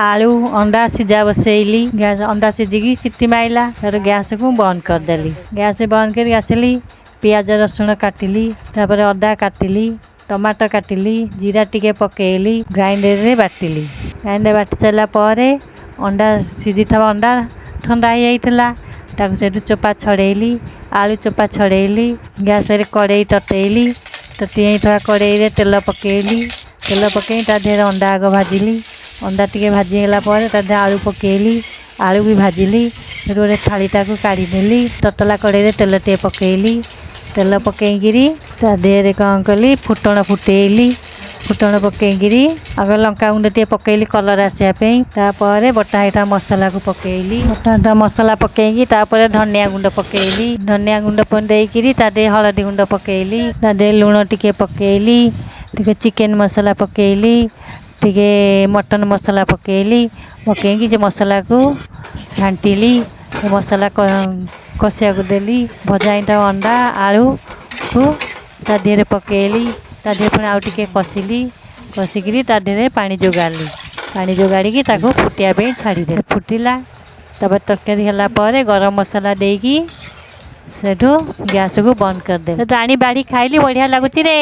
ଆଳୁ ଅଣ୍ଡା ସିଝା ବସେଇଲି। ଗ୍ୟାସ୍ ଅଣ୍ଡା ସିଝିକି ସିଟି ମାଇଲା। ତାପରେ ଗ୍ୟାସ୍କୁ ବନ୍ଦ କରିଦେଲି। ଗ୍ୟାସ୍ ବନ୍ଦ କରିକି ଆସିଲି, ପିଆଜ ରସୁଣ କାଟିଲି, ତାପରେ ଅଦା କାଟିଲି, ଟମାଟୋ କାଟିଲି, ଜିରା ଟିକେ ପକେଇଲି, ଗ୍ରାଇଣ୍ଡରରେ ବାଟିଲି। ଗ୍ରାଇଣ୍ଡର ବାଟି ସାରିଲା ପରେ ଅଣ୍ଡା ସିଝିଥିବା ଅଣ୍ଡା ଥଣ୍ଡା ହେଇଯାଇଥିଲା, ତାକୁ ସେଇଠୁ ଚୋପା ଛଡ଼େଇଲି, ଆଳୁ ଚୋପା ଛଡ଼େଇଲି। ଗ୍ୟାସ୍ରେ କଡ଼େଇ ତତେଇଲି। ତତି ଯାଇଥିବା କଡ଼େଇରେ ତେଲ ପକେଇଲି। ତେଲ ପକେଇ ତା ଦେହରେ ଅଣ୍ଡା ଆଗ ଭାଜିଲି। ଅଣ୍ଡା ଟିକେ ଭାଜି ହେଲା ପରେ ତା ଦେହରେ ଆଳୁ ପକେଇଲି, ଆଳୁ ବି ଭାଜିଲି। ସେଠୁ ଗୋଟେ ଥାଳିଟାକୁ କାଢ଼ିନେଲି। ତତଲା କଡ଼େଇରେ ତେଲ ଟିକେ ପକେଇଲି। ତେଲ ପକେଇକିରି ତା ଦେହରେ କ'ଣ କଲି? ଫୁଟଣ ଫୁଟେଇଲି। ଫୁଟଣ ପକେଇକିରି ଆଗ ଲଙ୍କା ଗୁଣ୍ଡ ଟିକେ ପକେଇଲି କଲର୍ ଆସିବା ପାଇଁ। ତାପରେ ବଟା ହେଇଥିବା ମସଲାକୁ ପକେଇଲି। ବଟା ହେଇଥିବା ମସଲା ପକେଇକି ତାପରେ ଧନିଆ ଗୁଣ୍ଡ ପକେଇଲି। ଧନିଆ ଗୁଣ୍ଡ ଦେଇକିରି ତା ଦେହରେ ହଳଦୀ ଗୁଣ୍ଡ ପକେଇଲି, ତା ଦେହରେ ଲୁଣ ଟିକେ ପକେଇଲି, ଟିକେ ଚିକେନ୍ ମସଲା ପକେଇଲି, ଟିକେ ମଟନ୍ ମସଲା ପକେଇଲି। ପକେଇକି ସେ ମସଲାକୁ ଘାଣ୍ଟିଲି। ସେ ମସଲା କଷିବାକୁ ଦେଲି। ଭଜା ହେଇଥିବା ଅଣ୍ଡା ଆଳୁକୁ ତା ଦେହରେ ପକେଇଲି। ତା ଦେହରେ ପୁଣି ଆଉ ଟିକେ କଷିଲି। କଷିକିରି ତା ଦେହରେ ପାଣି ଯୋଗାଡ଼ିଲି। ପାଣି ଯୋଗାଡ଼ିକି ତାକୁ ଫୁଟିବା ପାଇଁ ଛାଡ଼ିଦେଲି। ଫୁଟିଲା, ତାପରେ ତରକାରୀ ହେଲା ପରେ ଗରମ ମସଲା ଦେଇକି ସେଠୁ ଗ୍ୟାସ୍କୁ ବନ୍ଦ କରିଦେଲି। ସେଠୁ ଆଣି ବାଢ଼ି ଖାଇଲି। ବଢ଼ିଆ ଲାଗୁଛି ରେ।